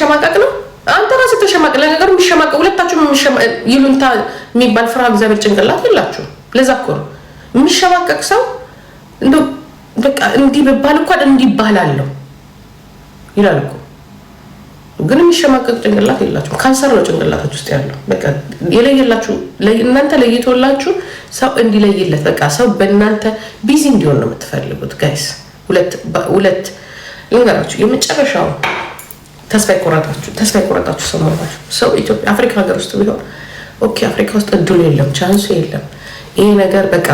መሸማቀቅ ነው። አንተ ራስህ ተሸማቀቅ። ለነገሩ የሚሸማቀቅ ሁለታችሁም ይሉንታ የሚባል ፍርሃ እግዚአብሔር ጭንቅላት የላችሁም። ለዛ እኮ ነው የሚሸማቀቅ ሰው እንደው በቃ እንዲህ ብባል እንኳን እንዲህ ይባላለሁ ይላል እኮ። ግን የሚሸማቀቅ ጭንቅላት የላችሁም። ካንሰር ነው ጭንቅላታችሁ ውስጥ ያለው። በቃ የለየላችሁ እናንተ ለይቶላችሁ ሰው እንዲለይለት በቃ ሰው በእናንተ busy እንዲሆን ነው የምትፈልጉት guys። ሁለት ልንገራችሁ፣ የመጨረሻው ተስፋ የቆረጣችሁ ሰው መሆናችሁ። ሰው ኢትዮጵያ አፍሪካ ሀገር ውስጥ ቢሆን okay፣ አፍሪካ ውስጥ እድሉ የለም፣ chance ኡ የለም፣ ይሄ ነገር በቃ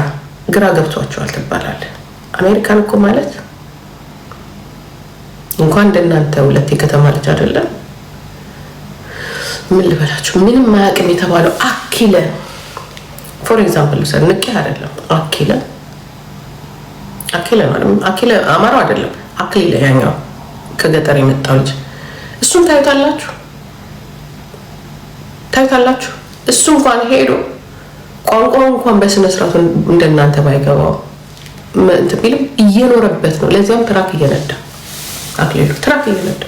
ግራ ገብቷቸዋል ትባላለህ። አሜሪካን እኮ ማለት እንኳን እንደናንተ ሁለት የከተማ ልጅ አይደለም፣ ምን ልበላችሁ፣ ምንም አያውቅም የተባለው አኪለ for example ልውሰድ፣ ንቄ አይደለም፣ አኪለ አኪለ ነው፣ አኪለ አማራው አይደለም፣ አክሊለ ያኛው ከገጠር የመጣው ልጅ፣ እሱን ታዩታላችሁ ታዩታላችሁ። እሱ እንኳን ሄዶ ቋንቋው እንኳን በስነ ስርዓቱ እንደናንተ ባይገባው እንትን ቢልም እየኖረበት ነው። ለዚያም truck እየነዳ፣ አክሊሉ truck እየነዳ።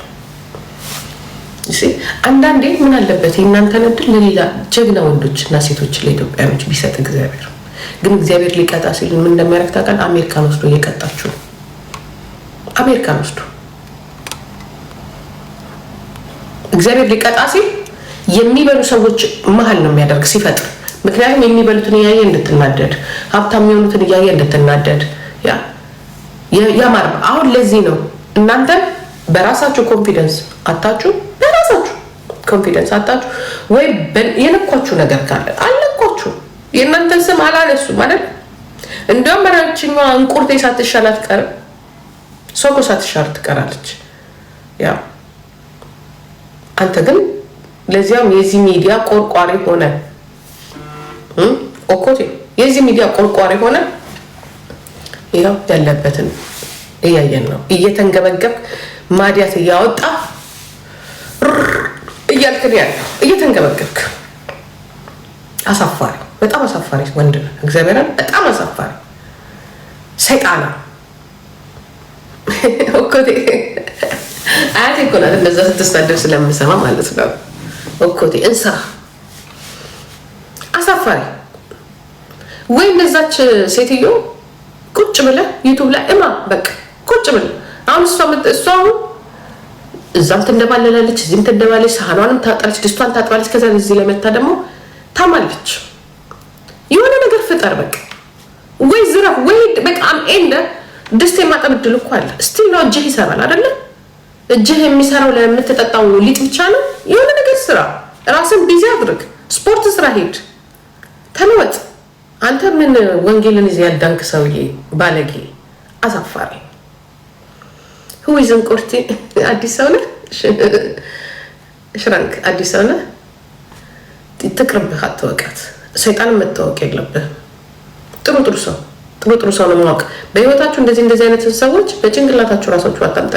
አንዳንዴ ምን አለበት የእናንተን እድል ለሌላ ጀግና ወንዶች እና ሴቶች ለኢትዮጵያኖች ቢሰጥ እግዚአብሔር። ግን እግዚአብሔር ሊቀጣ ሲል ምን እንደሚያደርግ ታውቃለህ? አሜሪካን ወስዶ እየቀጣችሁ ነው። አሜሪካን ወስዶ እግዚአብሔር ሊቀጣ ሲል የሚበሉ ሰዎች መሀል ነው የሚያደርግ ሲፈጥር። ምክንያቱም የሚበሉትን እያየ እንድትናደድ፣ ሀብታም የሚሆኑትን እያየ እንድትናደድ ያማር። አሁን ለዚህ ነው እናንተ በራሳችሁ confidence አታችሁ፣ በራሳችሁ confidence አታችሁ ወይ የነኳችሁ ነገር ካለ አልነኳችሁ፣ የእናንተን ስም አላነሱ ማለት እንዲያውም በራችኛዋ እንቁርቴ ሳትሻል አትቀርም። እሷ እኮ ሳትሻል ትቀራለች። ያ አንተ ግን ለዚያም የዚህ ሚዲያ ቆርቋሪ ሆነ፣ ኦኮቴ የዚህ ሚዲያ ቆርቋሪ ሆነ፣ ይኸው ያለበትን እያየን ነው። እየተንገበገብክ ማዲያት እያወጣ እያልክን ያለው እየተንገበገብክ። አሳፋሪ፣ በጣም አሳፋሪ ወንድ ነው። እግዚአብሔርን በጣም አሳፋሪ ሰይጣና። ኦኮቴ አያቴ እኮ ናት እንደዛ ስትሳደብ ስለምሰማ ማለት ነው። ኦኮቴ እንስራ አሳፋሪ። ወይ እንደዛች ሴትዮ ቁጭ ብለህ YouTube ላይ እማ በቃ ቁጭ ብለህ። አሁን እሷ አሁን እዛም ትንደባለላለች፣ እዚህም ትንደባለች፣ ሳህኗንም ታጣለች፣ ድስቷን ታጥባለች። ከዛ እዚህ ላይ መታ ደግሞ ታማለች። የሆነ ነገር ፍጠር በቃ፣ ወይ ዝረፍ ወይ በቃ ኤንደ ድስት የማጠብ እድል እኮ አለ። Still ነው እጅህ ይሰራል አይደለ? እጅህ የሚሰራው ለምትጠጣው ሊጥ ብቻ ነው። የሆነ ነገር ስራ፣ ራስን busy አድርግ፣ ስፖርት ስራ፣ ሄድ፣ ተለወጥ። አንተ ምን ወንጌልን ይዘህ ያዳንክ ሰውዬ፣ ባለጌ፣ አሳፋሪ። Who is እንቁርቲ? አዲስ ሰው ነህ? ሽራንክ አዲስ ሰው ነህ? ትቅርብህ፣ አትወቃት። ሰይጣንን መታወቅ የለብህ። ጥሩ ጥሩ ሰው፣ ጥሩ ጥሩ ሰው ነው ማወቅ። በህይወታችሁ እንደዚህ እንደዚህ አይነት ሰዎች በጭንቅላታችሁ ራሳችሁ አታምጣ።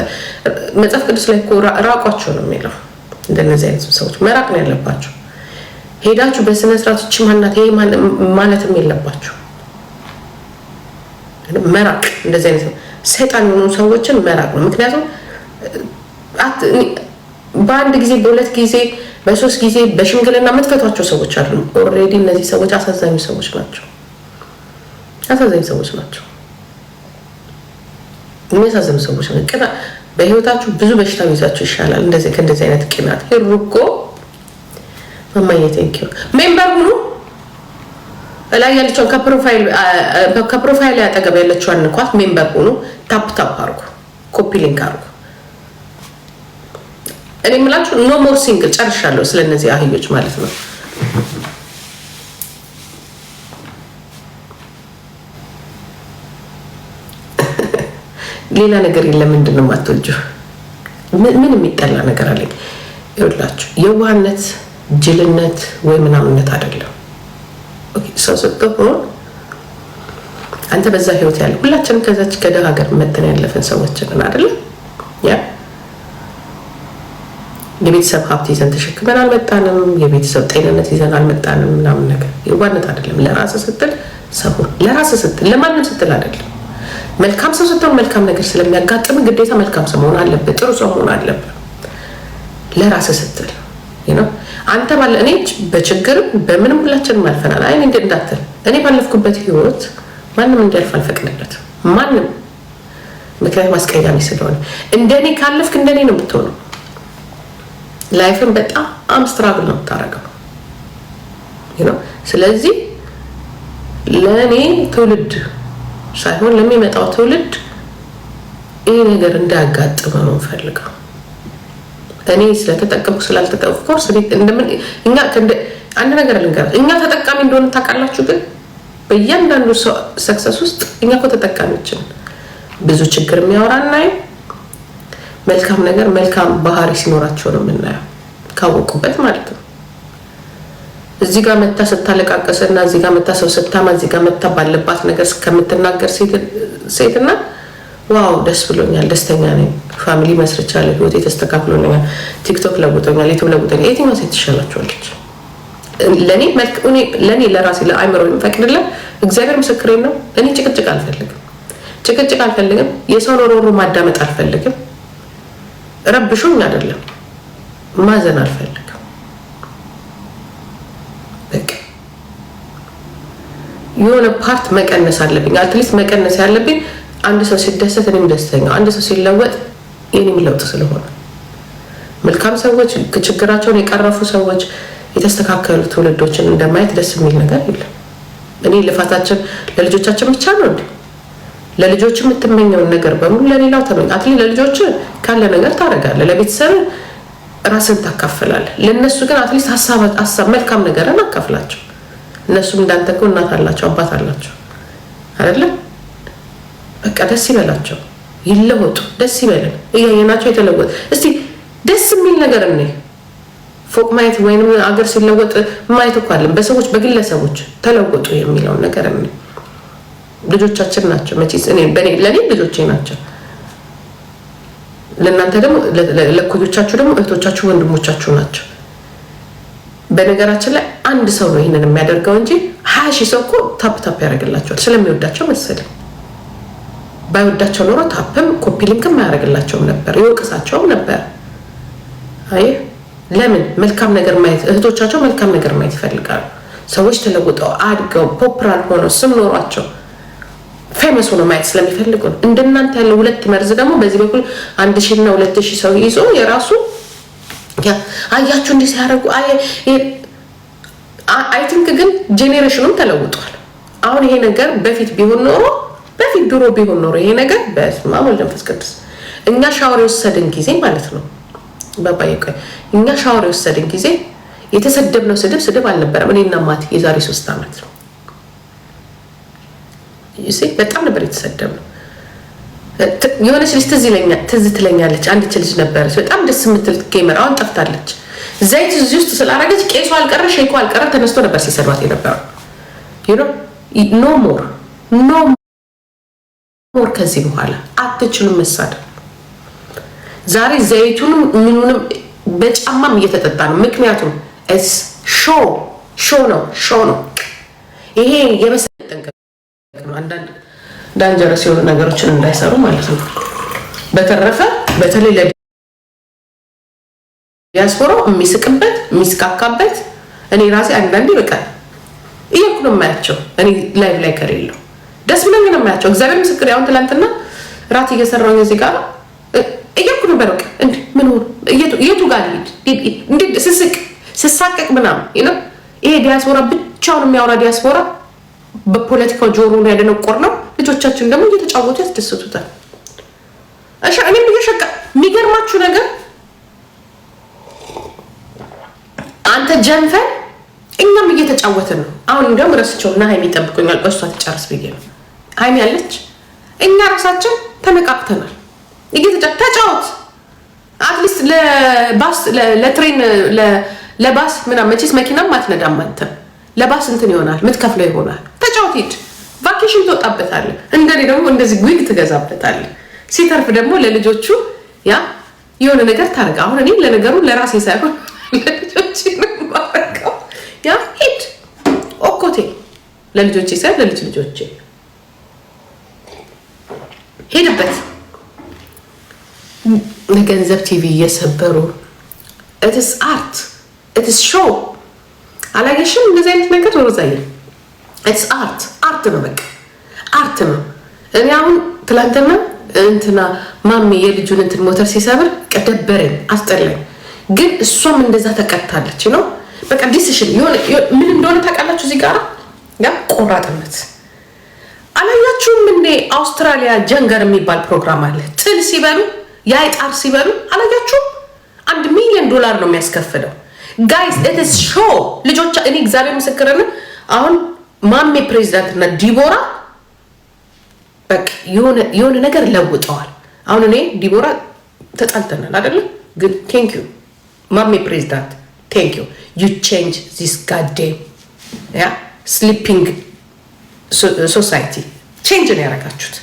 መጽሐፍ ቅዱስ ላይ እኮ ራቋቸው ነው የሚለው። እንደነዚህ አይነት ሰዎች መራቅ ነው ያለባቸው። ሄዳችሁ በስነ ስርዓት እቺ ማናት ይሄ ማለትም የለባችሁ። መራቅ፣ እንደዚህ አይነት ሰይጣን የሆኑ ሰዎችን መራቅ ነው። ምክንያቱም በአንድ ጊዜ፣ በሁለት ጊዜ፣ በሶስት ጊዜ በሽምግልና የምትፈቷቸው ሰዎች አሉ። Already እነዚህ ሰዎች አሳዛኝ ሰዎች ናቸው። አሳዛኝ ሰዎች ናቸው። የሚያሳዝኑ ሰዎች ናቸው። በህይወታችሁ ብዙ በሽታ ይዛችሁ ይሻላል እንደዚህ ከእንደዚህ አይነት ቅናት ሄሩኮ። ማማዬ thank you። Member ሁኑ። እላይ ያለችውን ከ profile አጠገብ ያለችዋን ንኳት። Member ሁኑ። Tap tap አርጉ። Copy link አርጉ። እኔ የምላችሁ no more single፣ ጨርሻለሁ። ስለነዚህ አህዮች ማለት ነው። ሌላ ነገር የለም። ምንድን ነው የማትወጂው? ምን የሚጠላ ነገር አለኝ? ይኸውላችሁ የዋህነት ጅልነት ወይ ምናምነት አይደለም። ሰው ስትሆን አንተ በዛ ህይወት ያለ፣ ሁላችንም ከዛች ከደሃ ሀገር መተን ያለፍን ሰዎች ነን አይደለም? ያ የቤተሰብ ሀብት ይዘን ተሸክመን አልመጣንም። የቤተሰብ ጤንነት ይዘን አልመጣንም። ምናምን ነገር የዋህነት አይደለም። ለራስህ ስትል ሰው፣ ለራስህ ስትል፣ ለማንም ስትል አይደለም። መልካም ሰው ስትሆን መልካም ነገር ስለሚያጋጥም ግዴታ መልካም ሰው መሆን አለብህ። ጥሩ ሰው መሆን አለብህ። ለራስህ ስትል ነው። አንተ ባለ እኔ በችግርም በምንም ሁላችንም አልፈናል። አይ እንዳትል፣ እኔ ባለፍኩበት ህይወት ማንም እንዲያልፍ አልፈቅድለትም። ማንም፣ ምክንያቱም አስቀያሚ ስለሆነ። እንደኔ ካለፍክ እንደኔ ነው የምትሆነው። Life ን በጣም struggle ነው የምታደርገው። ስለዚህ ለእኔ ትውልድ ሳይሆን ለሚመጣው ትውልድ ይህ ነገር እንዳያጋጥመው ነው የምፈልገው። እኔ ስለተጠቀምኩ ስላልተጠቀምኩ፣ of course እኛ አንድ ነገር ልንገራችሁ፣ እኛ ተጠቃሚ እንደሆነ ታውቃላችሁ። ግን በእያንዳንዱ success ውስጥ እኛ እኮ ተጠቃሚዎች ነን። ብዙ ችግር የሚያወራ እናይም። መልካም ነገር፣ መልካም ባህሪ ሲኖራቸው ነው የምናየው፣ ካወቁበት ማለት ነው። እዚህ ጋር መታ ስታለቃቀስ እና እዚህ ጋር መታ ሰው ስታማ፣ እዚህ ጋር መታ ባለባት ነገር ከምትናገር ሴትና wow ደስ ብሎኛል፣ ደስተኛ ነኝ፣ family መስርቻለሁ፣ ህይወቴ ተስተካክሎልኛል፣ ቲክቶክ ለውጦኛል፣ ዩቱብ ለውጦኛል፣ የትኛው ሴት ትሻላችኋለች? ለእኔ ለራሴ ለአይምሮ የሚፈቅድልን እግዚአብሔር ምስክሬን ነው። እኔ ጭቅጭቅ አልፈልግም፣ ጭቅጭቅ አልፈልግም። የሰው ሮሮ ማዳመጥ አልፈልግም። ረብሾኝ አይደለም፣ ማዘን አልፈልግም። በቃ የሆነ part መቀነስ አለብኝ። At least መቀነስ ያለብኝ አንድ ሰው ሲደሰት እኔም ደስተኛ፣ አንድ ሰው ሲለወጥ የኔም ለውጥ ስለሆነ፣ መልካም ሰዎች፣ ችግራቸውን የቀረፉ ሰዎች፣ የተስተካከሉ ትውልዶችን እንደማየት ደስ የሚል ነገር የለም። እኔ ልፋታችን ለልጆቻችን ብቻ ነው እንዴ? ለልጆች የምትመኘውን ነገር በሙሉ ለሌላው ተመኝ። At least ለልጆች ካለ ነገር ታደርጋለህ፣ ለቤተሰብ ራስን ታካፍላለህ። ለእነሱ ግን at least ሀሳብ፣ መልካም ነገርን አካፍላቸው። እነሱም እንዳንተ እኮ እናት አላቸው፣ አባት አላቸው አይደለ? በቃ ደስ ይበላቸው፣ ይለወጡ፣ ደስ ይበለን። እያየናቸው የተለወጠ እስቲ ደስ የሚል ነገር እኔ ፎቅ ማየት ወይንም አገር ሲለወጥ ማየት እኮ አለን። በሰዎች በግለሰቦች ተለወጡ የሚለውን ነገር እኔ ልጆቻችን ናቸው መቼስ፣ ለእኔ ልጆቼ ናቸው። ለእናንተ ደግሞ ለእኩዮቻችሁ ደግሞ እህቶቻችሁ ወንድሞቻችሁ ናቸው። በነገራችን ላይ አንድ ሰው ነው ይህንን የሚያደርገው እንጂ 20,000 ሰው እኮ tap tap ያደርግላቸዋል ስለሚወዳቸው መሰለኝ። ባይወዳቸው ኖሮ tap ም copy link ም አያደርግላቸውም ነበር፣ ይወቅሳቸውም ነበር። አይ ለምን መልካም ነገር ማየት፣ እህቶቻቸው መልካም ነገር ማየት ይፈልጋሉ። ሰዎች ተለውጠው አድገው popular ሆነው ስም ኖሯቸው famous ሆኖ ማየት ስለሚፈልጉ ነው። እንደናንተ ያለው ሁለት መርዝ ደግሞ በዚህ በኩል 1,000 እና 2,000 ሰው ይዞ የራሱ አያችሁ እንዲህ ሲያደርጉ። I think ግን generation ኑም ተለውጧል። አሁን ይሄ ነገር በፊት ቢሆን ኖሮ፣ በፊት ድሮ ቢሆን ኖሮ ይሄ ነገር፣ በስመ አብ ወወልድ ወመንፈስ ቅዱስ፣ እኛ ሻወር የወሰድን ጊዜ ማለት ነው። ባባዬ ቆይ፣ እኛ ሻወር የወሰድን ጊዜ የተሰደብነው ስድብ ስድብ አልነበረም። እኔና ማቲ የዛሬ 3 ዓመት በጣም ነበር የተሰደብነው። የሆነች ልጅ ትዝ ትለኛለች። አንዲት ልጅ ነበረች በጣም ደስ የምትል gamer፣ አሁን ጠፍታለች። ዘይት እዚህ ውስጥ ስላረገች ቄሱ አልቀረ ሼኩ አልቀረ ተነስቶ ነበር ሲሰድባት የነበረው። No more, no more። ከዚህ በኋላ አትችሉም መሳደብ። ዛሬ ዘይቱንም ምኑንም በጫማም እየተጠጣ ነው። ምክንያቱም show show ነው፣ show ነው። ይሄ የመሰለ ጠንቀቅ ነው። አንዳንድ dangerous የሆኑ ነገሮችን እንዳይሰሩ ማለት ነው። በተረፈ በተለይ ለዲያስፖራው የሚስቅበት የሚስካካበት፣ እኔ ራሴ አንዳንዴ በቃ እያልኩ ነው የማያቸው። እኔ live ላይ ከሌለው ደስ ብሎኝ ነው የማያቸው። እግዚአብሔር ምስክር፣ አሁን ትላንትና ራት እየሰራሁኝ እዚህ ጋር እያልኩ ነበር። በቃ እንደ ምን ሆነ፣ የቱ ጋር ልሂድ፣ ስስቅ ስሳቀቅ ምናምን ነው። ይሄ ዲያስፖራ ብቻውን የሚያወራ ዲያስፖራ በፖለቲካው ጆሮን ያደነቆር ነው። ልጆቻችን ደግሞ እየተጫወቱ ያስደስቱታል። እሺ እኔም እየሸቀ የሚገርማችሁ ነገር አንተ ጀንፈን እኛም እየተጫወትን ነው። አሁን እንዲያውም ረስቸው እና ሀይሚ ይጠብቁኛል። በእሷ ትጨርስ ብዬ ነው። ሀይሚ ያለች እኛ ራሳችን ተነቃቅተናል። ተጫወት፣ at least ለ bus፣ ለ train፣ ለ bus ምናምን፣ መቼስ መኪናም አትነዳም አንተ። ለባስ እንትን ይሆናል የምትከፍለው ይሆናል። ተጫወት፣ ሂድ፣ vacation ትወጣበታለህ። እንደኔ ደግሞ እንደዚህ ዊግ ትገዛበታለህ። ሲተርፍ ደግሞ ለልጆቹ ያ የሆነ ነገር ታደርግ። አሁን እኔ ለነገሩ ለራሴ ሳይሆን ለልጆቼ ነው የማደርገው። ያ ሂድ ኦኮቴ፣ ለልጆቼ ሳይሆን ለልጅ ልጆቼ ሄድበት። ገንዘብ ቲቪ እየሰበሩ It's art, it's show። አላየሽም? እንደዚህ አይነት ነገር ሮዛዬ፣ it's art፣ art ነው፣ በቃ art ነው። እኔ አሁን ትላንትና እንትና ማሜ የልጁን እንትን ሞተር ሲሰብር ደበረኝ፣ አስጠላኝ። ግን እሷም እንደዛ ተቀጣለች ነው በቃ decision ምን እንደሆነ ታውቃላችሁ? እዚህ ጋር ያ ቆራጥነት አላያችሁም እንዴ? አውስትራሊያ ጀንገር የሚባል ፕሮግራም አለ። ትል ሲበሉ፣ የአይጣር ሲበሉ አላያችሁም? 1 ሚሊዮን ዶላር ነው የሚያስከፍለው። Guys, it's show። ልጆች፣ እኔ እግዚአብሔር ምስክርን አሁን ማሜ ፕሬዚዳንት እና ዲቦራ በቃ የሆነ ነገር ለውጠዋል። አሁን እኔ ዲቦራ ተጣልተናል አይደለም፣ ግን thank you ማሜ ፕሬዚዳንት፣ thank you, you change this goddamn, yeah, sleeping society change ነው ያደረጋችሁት።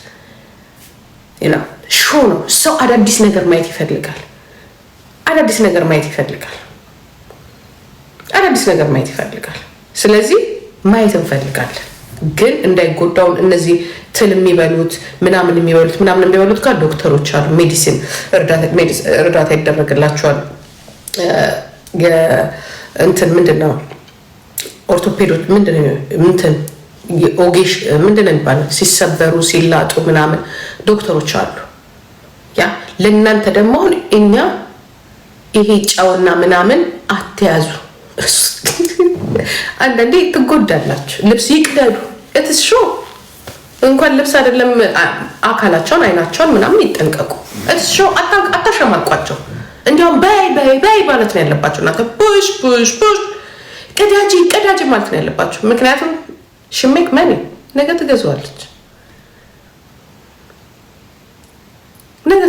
Show ነው። ሰው አዳዲስ ነገር ማየት ይፈልጋል። አዳዲስ ነገር ማየት ይፈልጋል። አዳዲስ ነገር ማየት ይፈልጋል። ስለዚህ ማየት እንፈልጋለን፣ ግን እንዳይጎዳውን እነዚህ ትል የሚበሉት ምናምን የሚበሉት ምናምን የሚበሉት ጋር ዶክተሮች አሉ። Medicine እርዳታ ይደረግላቸዋል። እንትን ምንድን ነው፣ ኦርቶፔዶች ምንድን ነው፣ እንትን ኦጌሽ ምንድን ነው የሚባለው፣ ሲሰበሩ ሲላጡ ምናምን ዶክተሮች አሉ። Yeah፣ ለእናንተ ደግሞ አሁን እኛ ይሄ ጨውና ምናምን አትያዙ። አንዳንዴ ትጎዳላችሁ። ልብስ ይቅደዱ። It's show። እንኳን ልብስ አይደለም አካላቸውን አይናቸውን ምናምን ይጠንቀቁ። It's show። አታሸማቋቸው። እንዲያውም በይ በይ በይ ማለት ነው ያለባቸው። እናንተ push push push፣ ቀዳጂ ቀዳጂ ማለት ነው ያለባቸው። ምክንያቱም she make money፣ ነገ ትገዛዋለች። ነገ